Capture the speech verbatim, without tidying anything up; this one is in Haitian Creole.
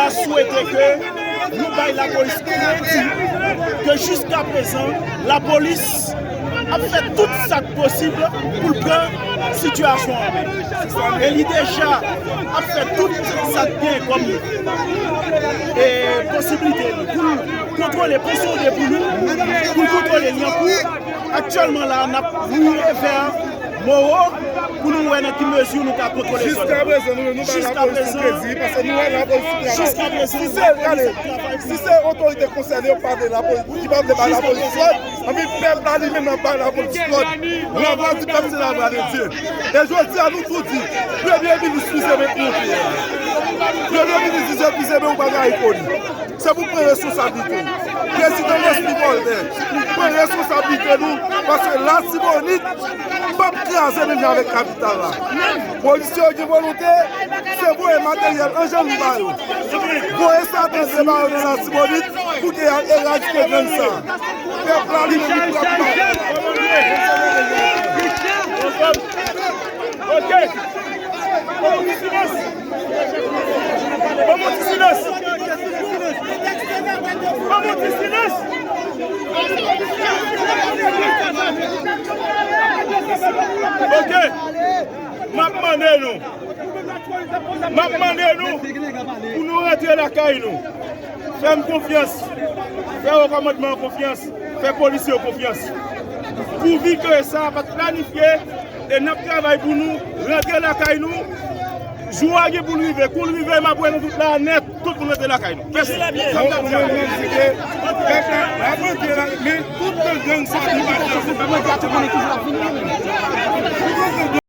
A swete ke nou bay lapolis kredi ke jiskaprezan lapolis ap fè tout sa k posib pou l pran sitiyasyon an men. E li deja ap fè tout sa k gen kòm, e, posiblite li pou l kontwole, pran sonde pou nou, pou l kontwole Lyankou. Aktyèlman la, n ap woule vè Moro pou nou wè nan ki mezi nou ka kontwole zòn nan. Jiska prezan, nou menm, nou bay lapolis kredi, paske nou wè lapolis travay. Jiska prezan, si se, gade, si se otorite konsène yo pa vle lapolis, ki pa vle bay lapolis lòd, anpi pèp la li menm l ap bay lapolis lòd. Lavwa di pèp se lavwa de Dye. E jodi a nou tou di, premye minis Fils Aimé pou yon peyi. Premye minis di se Fils Aimé ou pa ka rekoni. Se pou pran responsablite w. Prezidan Leslie Voltaire, pran responsablite nou, paske Latibonit p ap kraze menm jan avèk kapital la. Polisye yo gen volonte, se voye materyèl an jan nou ba yo. Voye sa treze ba yo nan Latibonit pou ke y al eradike gang sa. Pèp la li menm li pran. Ok. Ban m yon ti silans. Ban m yon ti silans. Ban m yon ti silans. Ok. M ap mande nou. M ap mande nou pou nou rantre lakay nou. Fè m konfyans. Fè wo kòmandman an konfyans. Fè polisye yo konfyans. Pouvi ke sa pa t planifye, e n ap travay pou nou rantre lakay nou. Jou a gen pou l rive. Kou l rive, m ap wè nou tout la nèt. Tout moun rantre lakay nou. Mèsi. Sa m t ap di a. Mwen, mwen, mwen di ke pèp la, l ap rantre la, men tout gang sa, nou pa t ap